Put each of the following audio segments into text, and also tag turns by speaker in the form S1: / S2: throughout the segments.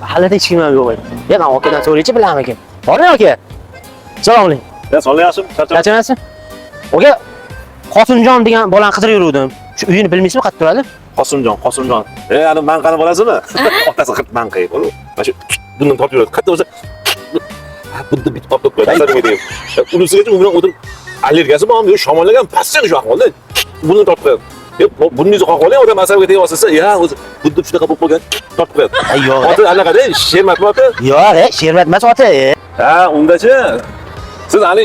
S1: Mahallada hech kim ham yo'q edi. Ya, men akadan so'raychi, bilarmikin? Bormi aka? Assalomu alaykum.
S2: Ya sonli yaxshimi? Charchab.
S1: Charchamayapsiz? Aka, Qosimjon degan bolani qidirib yuruvdim. Shu uyini bilmaysizmi, qayerda turadi?
S2: Qosimjon, Qosimjon. E, ani manqani bolasimi? Otasi qirt manqa bo'lib. Mana shu bundan tortib yuradi. Qayerda bo'lsa ha, bunda bitib qolib qo'yadi. Asabiga deb. Unisigacha u bilan o'tirib allergiyasi bormi, yo'q, shamollagan pastdan shu ahvolda bundan tortib qo'yadi. Yo'q, burningizni qoqib oling, odam asabiga tegib olsa, ya o'zi bunda shunaqa bo'lib qolgan, tortib qo'yadi.
S1: Ay, yo'q.
S2: Oti anaqada, shermatmi oti?
S1: Yo'q, shermat emas oti.
S2: Ha, undachi. Siz hali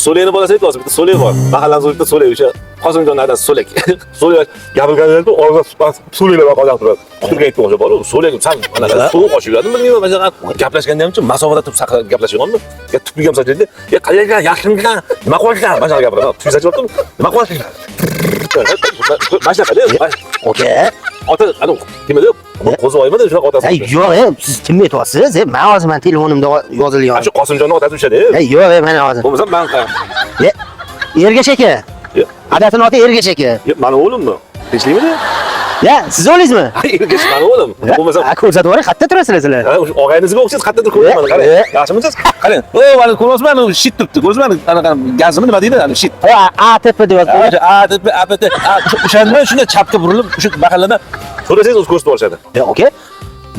S2: So'lekni bolasi aytyapsiz, bitta So'lek bor. Mahallamizda bitta So'lek, o'sha Qosimjonning adasi So'lek. So'lek gapirganida og'zi so'leklar qolgan turadi. Quturgan itga o'xshab bor-u, So'lek san anaqa sovuq oshib yuradimi bilmayman, masalan, gaplashganda hamchi masofada turib saqlab gaplashganmi? Ya tupuk ham sachildi. Ya qayerga yaxshimisan? Nima qilyapsan? Mana shunaqa gapiradi. Tupuk sachyaptimi? Nima qilyapsan? Mana shunaqa-da.
S1: Aka,
S2: Ota, ana kim edi? Qo'zivoymi shunaqa otasi.
S1: ay, yo'q, siz kimni aytyapsiz? Men hozir men telefonimda yozilgan.
S2: Shu Qosimjonning otasi o'shada.
S1: Ay, yo'q, mana hozir.
S2: Bo'lmasa manqa.
S1: Ergash aka.
S2: Yo'q.
S1: Adasini oti Ergash aka.
S2: Yo'q, mani o'g'limmi? Tinchlikmidi?
S1: Ya, siz o'g'lingizmi?
S2: Ergash mani o'g'lim. Bo'lmasa
S1: Ha, ko'rsatib yuboring, qayerda turasizlar sizlar?
S2: Ha, o'sha og'ayningizga o'xshaysiz, qayerdadir ko'rdim mana, qarang. Yaxshimisiz? Qarang. O, mana ko'ryapsizmi, ana shit turibdi. Ko'rdingizmi, anaqa gazimi nima deydi, ana shit.
S1: O, ATP deb yozib qo'ygan.
S2: O'sha A deb, A P T, A o'shandan shunday chapga burilib, o'sha mahallada so'rasangiz o'zi ko'rsatib olishadi.
S1: E, aka,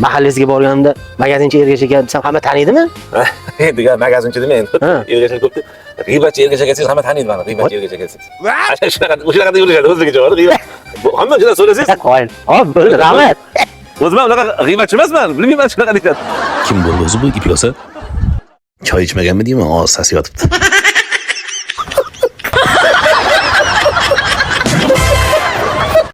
S1: mahallangizga borganimda magazinchi Ergash aka desam hamma tanidimi?
S2: Endi magazinchi demang endi.
S1: Ha.
S2: Ergash aka ko'pdi. G'iybatchi Ergash aka desangiz hamma taniydi mani, g'iybatchi Ergash aka desangiz. Ana shunaqa, o'shanaqa deb yurishadi, o'zligicha bor, g'iybat. Hamma shunday so'rasangiz,
S1: Qoyil. Hop, bo'ldi, rahmat.
S2: o'zim ham unaqa g'iybatchi emasman, bilmayman shunaqa deyishadi.
S3: Kim bo'ldi o'zi bu ipyosa? Choy ichmaganmi deyman, og'iz sasi yotibdi.